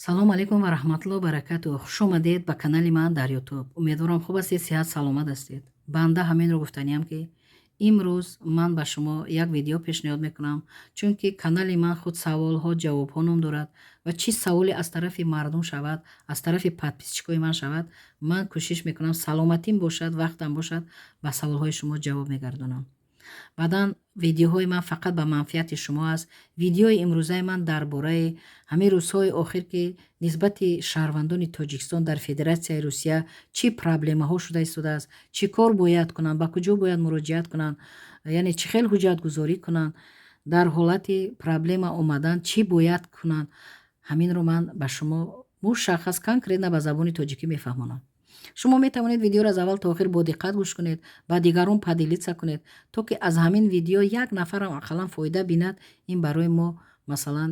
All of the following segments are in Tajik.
Салому алайкум ва раҳматулло баракату. Хуш омадед ба канали ман дар Ютуб. Умедворам, хуб ҳастед, сиҳат саломат ҳастед. Банда ҳаминро гуфтаниям, ки имрӯз ман ба шумо як видео пешниҳод мекунам, чунки канали ман худ «Саволҳо ҷавобҳо» ном дорад ва чӣ саволе аз тарафи мардум шавад, аз тарафи подписчикои ман шавад, ман кӯшиш мекунам, саломатим бошад, вақтам бошад, ба саволҳои шумо ҷавоб мегардонам. Баъдан видеоҳои ман фақат ба манфиати шумо аст. Видеои имрӯзаи ман дар бораи ҳамин рӯзҳои охир, ки нисбати шаҳрвандони Тоҷикистон дар Федератсияи Русия чӣ проблемаҳо шуда истодааст, чӣ кор бояд кунанд, ба куҷо бояд муроҷиат кунанд, яъне чӣ хел ҳуҷҷатгузорӣ кунанд, дар ҳолати проблема омадан чӣ бояд кунанд, ҳаминро ман ба шумо мушаххас, конкретно ба забони тоҷикӣ мефаҳмонам. Шумо метавонед видеоро аз аввал то охир бо диққат гӯш кунед, ба дигарон поделиться кунед, то ки аз ҳамин видео як нафарам ақаллан фоида бинад. Ин барои мо, масалан,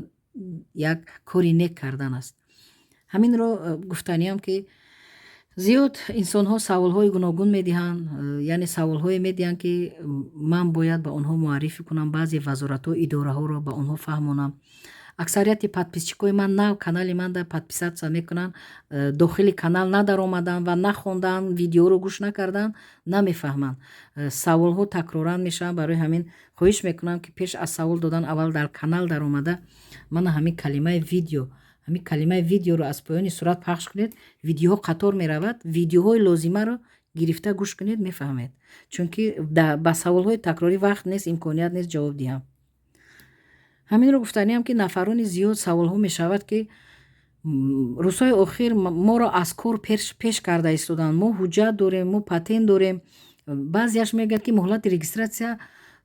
як кори нек кардан аст. Ҳаминро гуфтаниям, ки зиёд инсонҳо саволҳои гуногун медиҳанд, яъне саволҳое медиҳанд, ки ман бояд ба онҳо муаррифӣ кунам, баъзе вазоратҳо, идораҳоро ба онҳо фаҳмонам. Аксарияти подписчикои ман нав канали манда подписаться мекунанд, дохили канал надаромаданд ва нахонданд, видеоро гӯш накарданд, намефаҳманд. Саволҳо такроран мешаванд. Барои ҳамин хоҳиш мекунам, ки пеш аз савол додан аввал дар канал даромада, мана ҳамин калимаи «видео», ҳамин калимаи «видеоро» аз поёни сурат пахш кунед, видеоҳо қатор меравад, видеоҳои лозимаро гирифта гӯш кунед, мефаҳмед, чунки ба саволҳои такрорӣ вақт нест, имконият нест ҷавоб диҳам. Ҳаминро гуфтаниам, ки нафарони зиёд саволҳо мешавад, ки рӯзҳои охир моро аз кор пеш карда истоданд, мо ҳуҷҷат дорем, мо патент дорем. Баъзеаш мегӯяд, ки муҳлати регистрация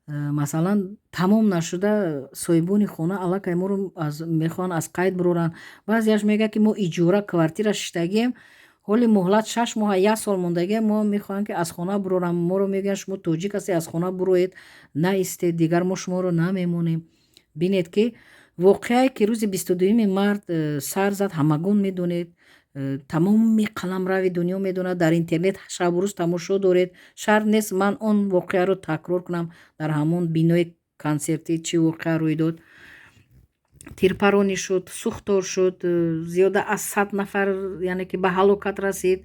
масалан, тамом нашуда, соҳибони хона аллакай моро мехоҳанд аз қайд бироранд. Баъзеаш мегӯяд, ки мо иҷора квартира шиштагием, ҳоли муҳлат 6 моҳа, як сол мондагиам, мо мехоҳем, ки аз хона бирорам. Моро мегӯянд: «Шумо тоҷик ҳастед, аз хона бироед, наистед, дигар мо шуморо намемонем». Бинед, ки воқеае, ки рӯзи 22-юми март сар зад, ҳамагон медонед, тамоми қаламрави дунё медонад, дар интернет шабу рӯз тамошо доред. Шарт нест ман он воқеаро такрор кунам. Дар ҳамон бинои консертӣ чӣ воқеа рӯй дод: тирпаронӣ шуд, сӯхтор шуд, зиёда аз 100 нафар, яъне ки ба ҳалокат расид,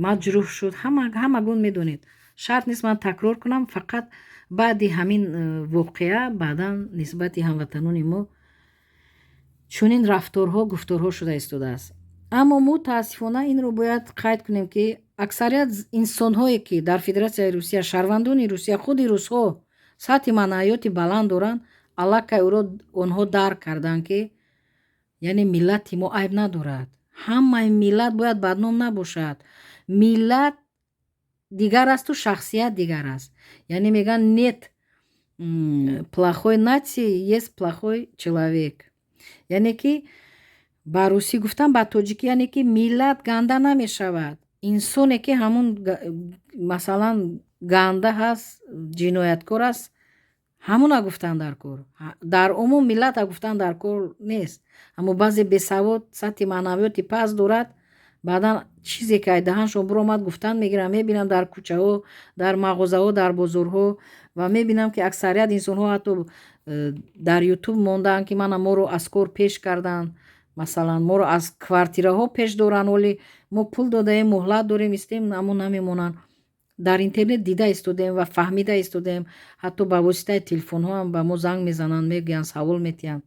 маҷрӯҳ шуд. Ҳамагон медонед, шарт нест ман такрор кунам. Фақат баъди ҳамин воқеа баъдан нисбати ҳамватанони мо чунин рафторҳо, гуфторҳо шуда истодааст. Аммо мутаассифона инро бояд қайд кунем, ки аксарият инсонҳое, ки дар Федератсияи Русия, шаҳрвандони Русия, худи русҳо сатҳи маънавиёти баланд доранд, аллакай ӯро онҳо дарк карданд, ки яъне миллати мо айб надорад. Ҳамаи миллат бояд бадном набошад. Миллат дигар асту шахсият дигар аст. Яъне мегӯянд: «Нет плохой нации, есть плохой человек». Яъне ки ба русӣ гуфтам, ба тоҷикӣ, яъне ки миллат ганда намешавад, инсоне ки ҳамун, масалан, ганда ҳаст, ҷинояткор аст, ҳамуна гуфтан дар кор. Дар умум миллата гуфтан дар кор нест. Аммо баъзе бесавод, сатҳи маънавиёти паст дорад, баъдан чизе ки ай даҳаншон биромад, гуфтан мегирам. Мебинам дар кӯчаҳо, дар мағозаҳо, дар бозорҳо ва мебинам, ки аксарият инсонҳо ҳатто дар Ютуб мондаанд, ки мана моро аз кор пеш карданд, масалан, моро аз квартираҳо пеш доранд, ҳоли мо пул додаем, муҳлат дорем, истем, аммо намемонанд. Дар интернет дида истодаем ва фаҳмида истодаем. Ҳатто ба воситаи телефонҳоам ба мо занг мезананд, мегӯянд, савол метиҳанд.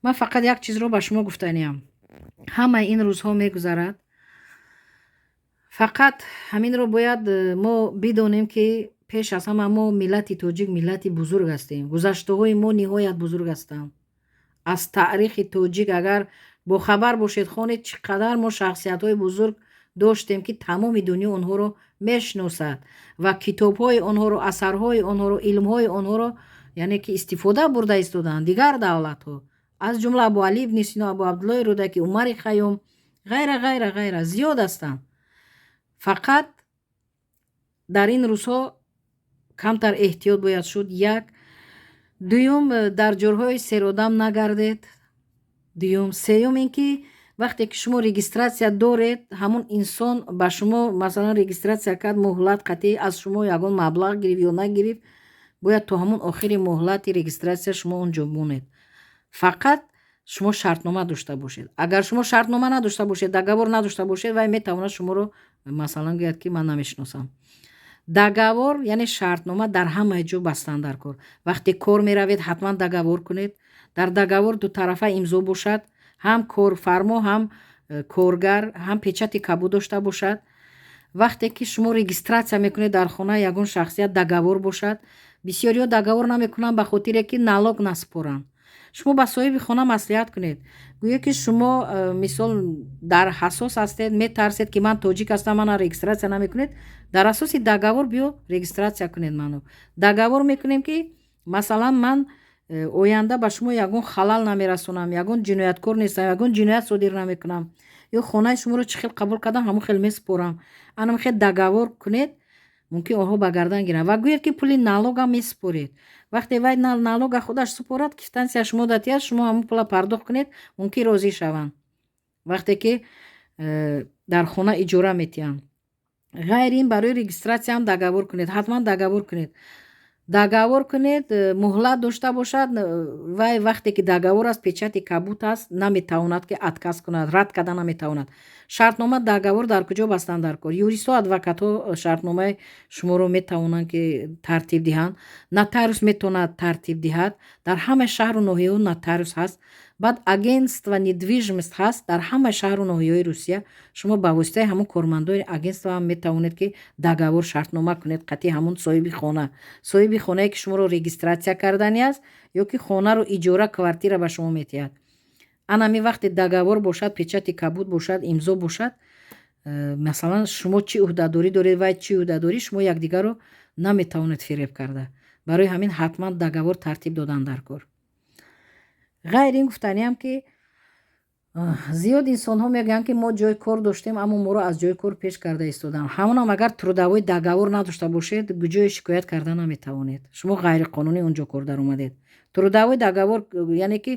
Ман фақат як чизро ба шумо гуфтаниям: ҳамаи ин рӯзҳо мегузарад. Фақат ҳаминро бояд мо бидонем, ки пеш аз ҳама мо, миллати тоҷик, миллати бузург ҳастем. Гузаштаҳои мо ниҳоят бузург ҳастанд. Аз таърихи тоҷик агар бохабар бошед, хонед, чӣ қадар мо шахсиятҳои бузург доштем, ки тамоми дунё онҳоро мешиносад ва китобҳои онҳоро, асарҳои онҳоро, илмҳои онҳоро, яъне ки истифода бурда истодаанд дигар давлатҳо, аз ҷумла Абуалӣ ибни Сино, Абу Абдуллои Рӯдакӣ, Умари Хайём, ғайра, ғайра, ғайра, зиёд ҳастанд. Фақат дар ин рӯзҳо камтар эҳтиёт бояд шуд. Як, дуюм, дар ҷойҳои серодам нагардед. Дуюм, сеюм, ин ки вақте ки шумо регистрация доред, ҳамон инсон ба шумо, масалан, регистрация кард, муҳлат қатъӣ аз шумо ягон маблағ гирифт ё нагирифт, бояд то ҳамон охири муҳлати регистрация шумо он ҷо монед. Фақат Шумо шартнома дошта бошед. Агар шумо шартнома надошта бошед, договор надошта бошед, вай метавонад шуморо, масалан, гӯяд, ки ман намешиносам. Договор, яъне шартнома, дар ҳамаи ҷо бастан дар кор. Вақте кор меравед, ҳатман договор кунед. Дар договор дутарафа имзо бошад, ҳам корфармо, ҳам коргар, ҳам печати кабуд дошта бошад. Вақте ки шумо регистрация мекунед дар хонаи ягон шахсият, договор бошад. Бисёриҳо договор намекунанд, ба хотире ки налог насупоранд. Шумо ба соҳиби хона маслиҳат кунед, гӯё ки шумо, мисол, дар ҳассос ҳастед, метарсед, ки ман тоҷик ҳастам, мана регистрация намекунед. Дар асоси договор биё регистрация кунед ману. Договор мекунем, ки, масалан, ман оянда ба шумо ягон халал намерасонам, ягон ҷинояткор нестам, ягон ҷиноят содир намекунам ё хонаи шуморо чӣ хел қабул кардам, ҳамон хел месупорам. Анам хел договор кунед, мумкин онҳо ба гардан гиранд. Ва гӯяд, ки пули налогам месупоред. Вақте вай налога худаш супорад, квитансия шумо датиҳад, шумо ҳамон пула пардохт кунед, мумкин розӣ шаванд, вақте ки дар хона иҷора метиҳанд. Ғайри ин, барои регистрация ҳам договор кунед, ҳатман договор кунед. Договор кунед, муҳлат дошта бошад. Вай вақте ки договор аст, печати кабуд аст, наметавонад, ки отказ кунад, рад карда наметавонад. Шартнома, договор дар куҷо бастан дар кор? Юристҳо, адвокатҳо шартномаи шуморо метавонанд, ки тартиб диҳанд. Нотариус метавонад тартиб диҳад. Дар ҳамаи шаҳру ноҳияҳо нотариус ҳаст. Баъд агентство недвижимость ҳаст дар ҳамаи шаҳру ноҳияҳои Русия. Шумо ба воситаи ҳамон кормандони агентство ҳам метавонед, ки договор, шартнома кунед қатъи ҳамон соҳиби хона, соҳиби хонае, ки шуморо регистрация кардани аст ё ки хонаро иҷора, квартира ба шумо метиҳад. Анами вақте договор бошад, печати кабуд бошад, имзо бошад, масалан, шумо чӣ ӯҳдадорӣ доред, вай чӣ ӯҳдадорӣ, шумо якдигарро наметавонед фиреб карда. Барои ҳамин ҳатман договор тартиб додан дар кор. Ғайри ин, гуфтаниам, ки зиёд инсонҳо мегӯянд, ки мо ҷои кор доштем, аммо моро аз ҷои кор пеш карда истоданд. Ҳамонам агар трудовой договор надошта бошед, ҷое шикоят карда наметавонед. Шумо ғайриқонунӣ он ҷо кор даромадед. Трудовой договор, яъне ки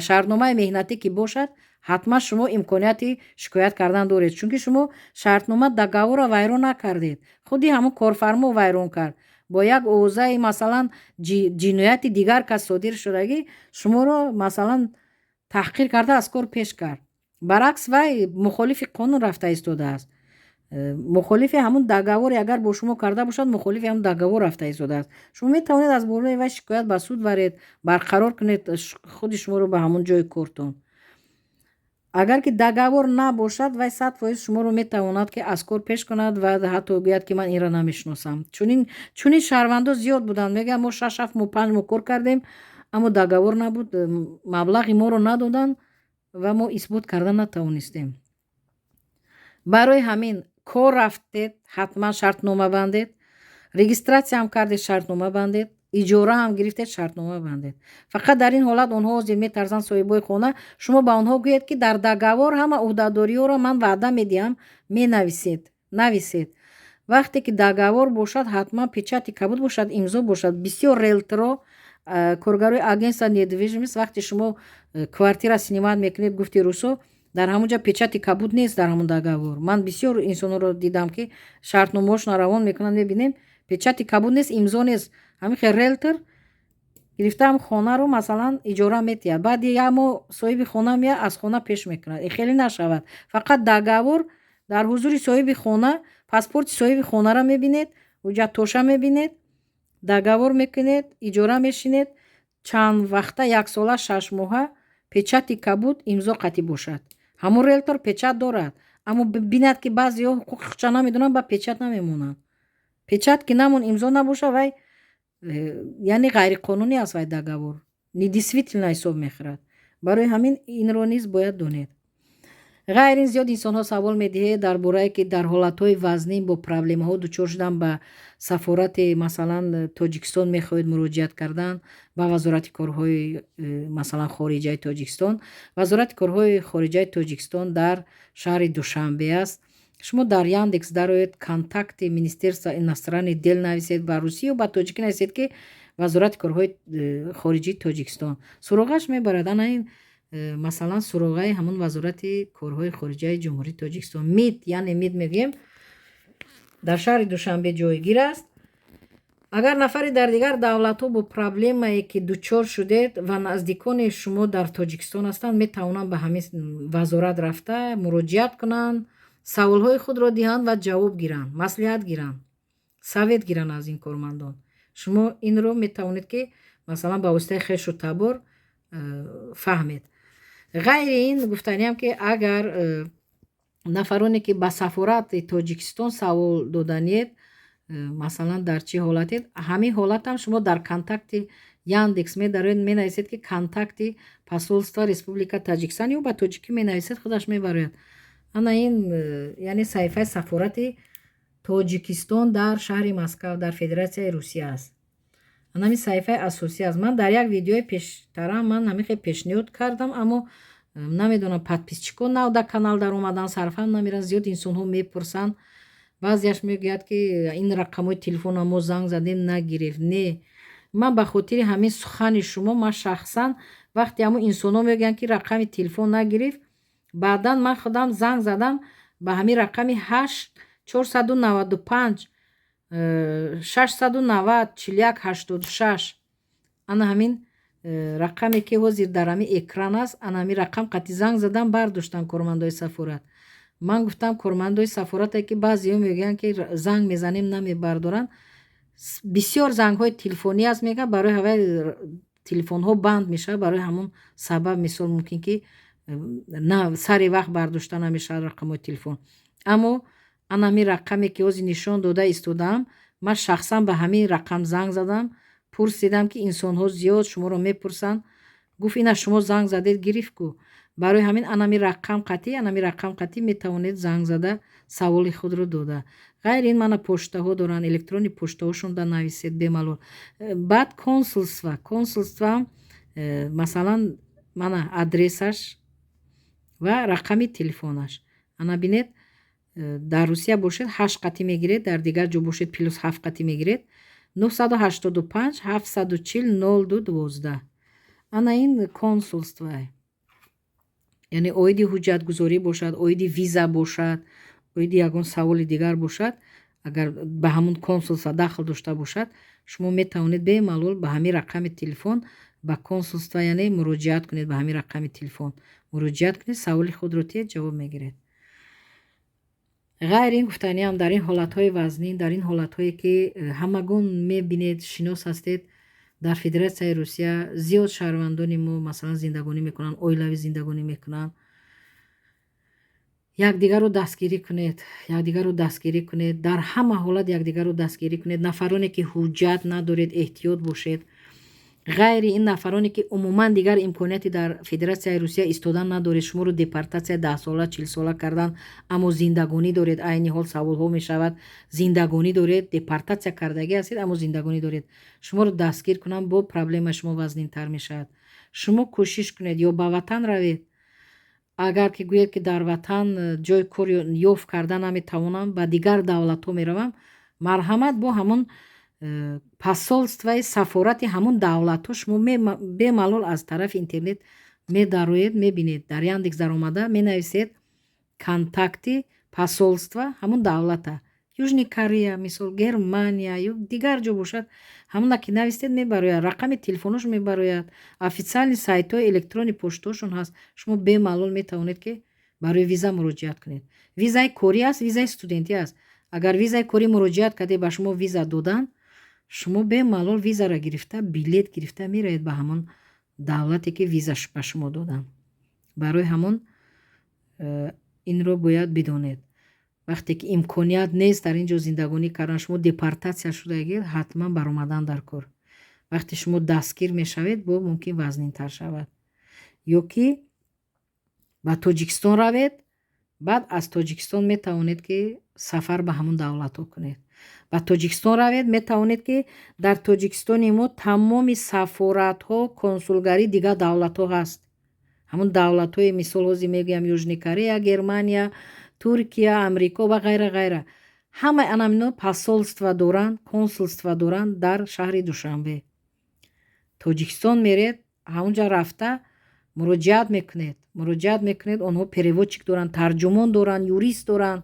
шартномаи меҳнатӣ ки бошад, ҳатман шумо имконияти шикоят кардан доред, чунки шумо шартнома, договорро вайрон накардед, худи ҳамон корфармо вайрон кард. Бо як овозаи, масалан, ҷинояти дигар кас содир шудагӣ шуморо, масалан, таҳқир карда, аз кор пеш кард. Баръакс, вай мухолифи қонун рафта истодааст, мухолифи ҳамун договоре агар бо шумо карда бошад, мухолифи ҳамун договор рафта истодааст. Шумо метавонед аз бораи вай шикоят ба суд баред, барқарор кунед худи шуморо ба ҳамун ҷои кортон. Агар ки договор набошад, вай 100% шуморо метавонад, ки аз кор пеш кунад ва ҳатто гӯяд, ки ман инро намешиносам. Чунин шаҳрвандо зиёд буданд. Мегӯянд, мо 6-7 моҳ, 5 моҳ кор кардем, аммо договор набуд, маблағи моро надоданд ва мо исбот карда натавонистем. Барои ҳамин кор рафтед, ҳатман шартнома бандед, регистрация ҳам кардед, шартнома бандед, иҷора ҳам гирифтед, шартнома бандед. Фақат дар ин ҳолат онҳо ҳозир метарсанд, соҳибои хона. Шумо ба онҳо гӯед, ки дар договор ҳама ӯҳдадориҳоро ман ваъда медиҳам, менависед, нависед. Вақте ки договор бошад, ҳатман печати кабуд бошад, имзо бошад. Бисёр риелторо, коргарои агентства недвижимость, вақте шумо квартира снимать мекунед, гуфти русо, дар ҳамон ҷо печати кабуд нест дар ҳамон договор. Ман бисёр инсонҳоро дидам, ки шартномаҳошонро равон мекунанд, мебинем, печати кабуд нест, имзо нест. Ҳамин хел риелтор гирифтаам хонаро, масалан, иҷора метиҳад. Баъди як моҳ соҳиби хона меяд, аз хона пеш мекунад. Ин хеле нашавад. Фақат договор дар ҳузури соҳиби хона, паспорти соҳиби хонаро мебинед, ҳуҷҷаттоша мебинед, договор мекунед, иҷора мешинед чанд вақта, яксола, 6 моҳа, печати кабуд, имзо қатъӣ бошад. Ҳамон риелтор печат дорад, аммо бинад, ки баъзеҳо ҳуқуқи худша намедонанд, ба печат намемонанд. Печат ки намон, имзо набошад, вай яъне ғайриқонунӣ аст, вай договор недействительно ҳисоб мехӯрад. Барои ҳамин инро низ бояд донед. Ғайр ин, зиёд инсонҳо савол медиҳед дар борае, ки дар ҳолатҳои вазнин бо проблемаҳо дучор шудан, ба сафорати, масалан, Тоҷикистон мехоҳед муроҷиат кардан, ба Вазорати корҳои, масалан, хориҷаи Тоҷикистон. Вазорати корҳои хориҷаи Тоҷикистон дар шаҳри Душанбе аст. Шумо дар Яндекс дароед, «контакты Министерства иностранных дел» нависед, ба русӣ ё ба тоҷикӣ нависед, ки Вазорати корҳои хориҷии Тоҷикистон, суроғаш мебарад. Ана ин, масалан, суроғаи ҳамон Вазорати корҳои хориҷаи Ҷумҳурии Тоҷикистон, МИД, яъне МИД мегӯем, дар шаҳри Душанбе ҷойгир аст. Агар нафаре дар дигар давлатҳо бо проблемае ки дучор шудед ва наздикони шумо дар Тоҷикистон ҳастанд, метавонанд ба ҳамин вазорат рафта муроҷиат кунанд, саволҳои худро диҳанд ва ҷавоб гиранд, маслиҳат гиранд, совет гиранд аз ин кормандон. Шумо инро метавонед, ки масалан ба воситаи хешу табор фаҳмед. Ғайри ин, гуфтаниам, ки агар нафароне ки ба сафорати Тоҷикистон савол доданиед, масалан, дар чӣ ҳолатед, ҳамин ҳолатам шумо дар контакти Яндекс медароед, менависед, ки «контакты посольства Республика Таджикистан» ё ба тоҷикӣ менависед, худаш мебарояд. Ана ин яъне саҳифаи сафорати Тоҷикистон дар шаҳри Москав, дар Федератсияи Русия аст. Ана ҳамин саҳифаи асосӣ аст. Ман дар як видеои пештара ман ҳамин хел пешниҳод кардам, аммо намедонам, подписчикон нав дар канал даромадан, сарфам намеранд. Зиёд инсонҳо мепурсанд, баъзеяш мегӯяд, ки ин рақамҳои телефона мо занг задем, нагирифт. Не, ман ба хотири ҳамин сухани шумо, ман шахсан вақте ҳамон инсонҳо мегӯянд, ки рақами телефон нагирифт, баъдан ман худам занг задам ба ҳамин рақами 8 495 690 41 86. Ана ҳамин рақаме ки ҳозир дар ҳамин экран аст, ана ҳамин рақам қати занг задам, бардоштан кормандои сафорат. Ман гуфтам, кормандои сафорате, ки баъзеҳо мегӯянд, ки занг мезанем, намебардоранд, бисёр зангҳои телефонӣ аст, мегӯяд, барои ҳавай телефонҳо банд мешавад, барои ҳамон сабаб, мисол, мумкин ки на сари вақт бардошта намешавад рақамҳои телефон. Аммо ана ҳамин рақаме ки ҳозир нишон дода истодаам, ман шахсан ба ҳамин рақам занг задам, пурсидам, ки инсонҳо зиёд шуморо мепурсанд. Гуфт: «Ина шумо занг задед, гирифт ку». Барои ҳамин анами рақам қатӣ метавонед занг зада, саволи худро дода. Ғайри ин, мана поштаҳо доранд, электронный поштаҳошон да нависед бемалол. Баъд консулство, масалан, мана адресаш ва рақами телефонаш. Ана бинед, дар Русия бошед, ҳашт қатӣ мегиред, дар дигар ҷо бошед, +7 қатӣ мегиред: 985 740 02 12. Ана ин консулство, яъне оиди ҳуҷҷатгузорӣ бошад, оиди виза бошад, оиди ягон саволи дигар бошад, агар ба ҳамун консулство дахл дошта бошад, шумо метавонед бемалол ба ҳамин рақами телефон ба консулство, яъне муроҷиат кунед. Ба ҳамин рақами телефон муроҷиат кунед, саволи худро тиед, ҷавоб мегиред. Ғайри ин, гуфтаниам, дар ин ҳолатҳои вазнин, дар ин ҳолатҳое ки ҳамагон мебинед, шинос ҳастед, дар Федератсияи Русия зиёд шаҳрвандони мо, масалан, зиндагонӣ мекунанд, оилавӣ зиндагонӣ мекунанд, якдигарро дастгирӣ кунед, якдигарро дастгирӣ кунед, дар ҳама ҳолат якдигарро дастгирӣ кунед. Нафароне ки ҳуҷҷат надоред, эҳтиёт бошед. Ғайри ин, нафароне ки умуман дигар имконияти дар Федератсияи Русия истодан надоред, шуморо депортатсия 10сола, 40сола кардан, аммо зиндагонӣ доред, айни ҳол саволҳо мешавад, зиндагонӣ доред, депортатсия кардагӣ ҳастед, аммо зиндагонӣ доред, шуморо дастгир кунанд, бо проблемаи шумо вазнинтар мешавад. Шумо кӯшиш кунед ё ба ватан равед. Агар ки гӯед, ки дар ватан ҷои кор ёфт карда наметавонам, ба дигар давлатҳо меравам, марҳамат, бо ҳамон посольствои, сафорати ҳамон давлатҳо шумо бемалол аз тарафи интернет медароед, мебинед, дар Яндекс даромада менависед «контакты посольства» ҳамон давлата, Южный Корея, мисол, Германия ё дигар ҷо бошад, ҳамона ки нависед, мебарояд, рақами телефоношон мебарояд, официальный сайтҳои электронный поштаҳошон ҳаст. Шумо бемалол метавонед, ки барои виза муроҷиат кунед. Визаи корӣ аст, визаи студентӣ аст. Агар визаи корӣ муроҷиат кардед, ба шумо виза доданд, шумо бемалол визаро гирифта, билет гирифта меравед ба ҳамон давлате ки виза ба шумо доданд. Барои ҳамон инро бояд бидонед: вақте ки имконият нест дар ин ҷо зиндагонӣ кардан, шумо депортатсия шудагӣ, ҳатман баромадан дар кор. Вақте шумо дастгир мешавед, бо мумкин вазнинтар шавад. Ё ки ба Тоҷикистон равед, баъд аз Тоҷикистон метавонед, ки сафар ба ҳамон давлатҳо кунед. Ба Тоҷикистон равед, метавонед, ки дар Тоҷикистони мо тамоми сафоратҳо, консулгарӣ дигар давлатҳо ҳаст. Ҳамон давлатҳои, мисол, ҳозир мегӯям, Южный Корея, Германия, Туркия, Амрико ва ғайра, ғайра, ҳамаи анамино посольства доранд, консулства доранд дар шаҳри Душанбе. Тоҷикистон меред, ҳамонҷа рафта муроҷиат мекунед, муроҷиат мекунед. Онҳо переводчик доранд, тарҷумон доранд, юрист доранд.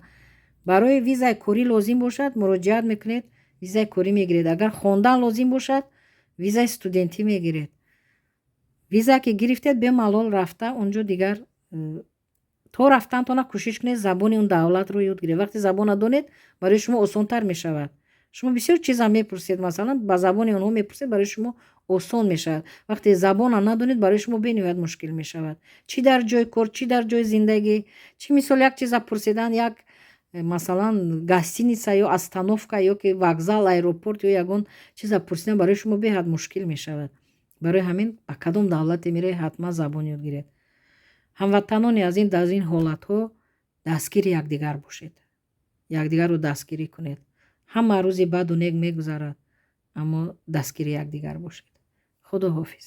Барои визаи корӣ лозим бошад, муроҷиат мекунед. Визаи корӣ мегиред. Агар хондан лозим бошад, визаи студентӣ мегиред. Виза ки гирифтед, бемалол рафта он ҷо дигар то рафтантона кӯшиш кунед, забони он давлатро ёд гиред. Вақте забонро донед, барои шумо осонтар мешавад. Шумо бисёр чиза мепурсед, масалан, ба забони онҳо мепурсед, барои шумо осон мешавад. Вақте забонро надонед, барои шумо бениҳоят мушкил мешавад, чӣ дар ҷои кор, чӣ дар ҷои зиндагӣ, чӣ мисол як чиза пурсидан, як масалан, гостиница ё остановка ё ки вокзал, аэропорт ё ягон чиза пурсидан барои шумо беҳад мушкил мешавад. Барои ҳамин ба кадом давлате меравед, ҳатман забон ёд гиред. Ҳамватанони азиз, дар ин ҳолатҳо дастгири якдигар бошед, якдигарро дастгирӣ кунед. Ҳама рӯзи баду нек мегузарад, аммо дастгири якдигар бошед. Худо ҳофиз.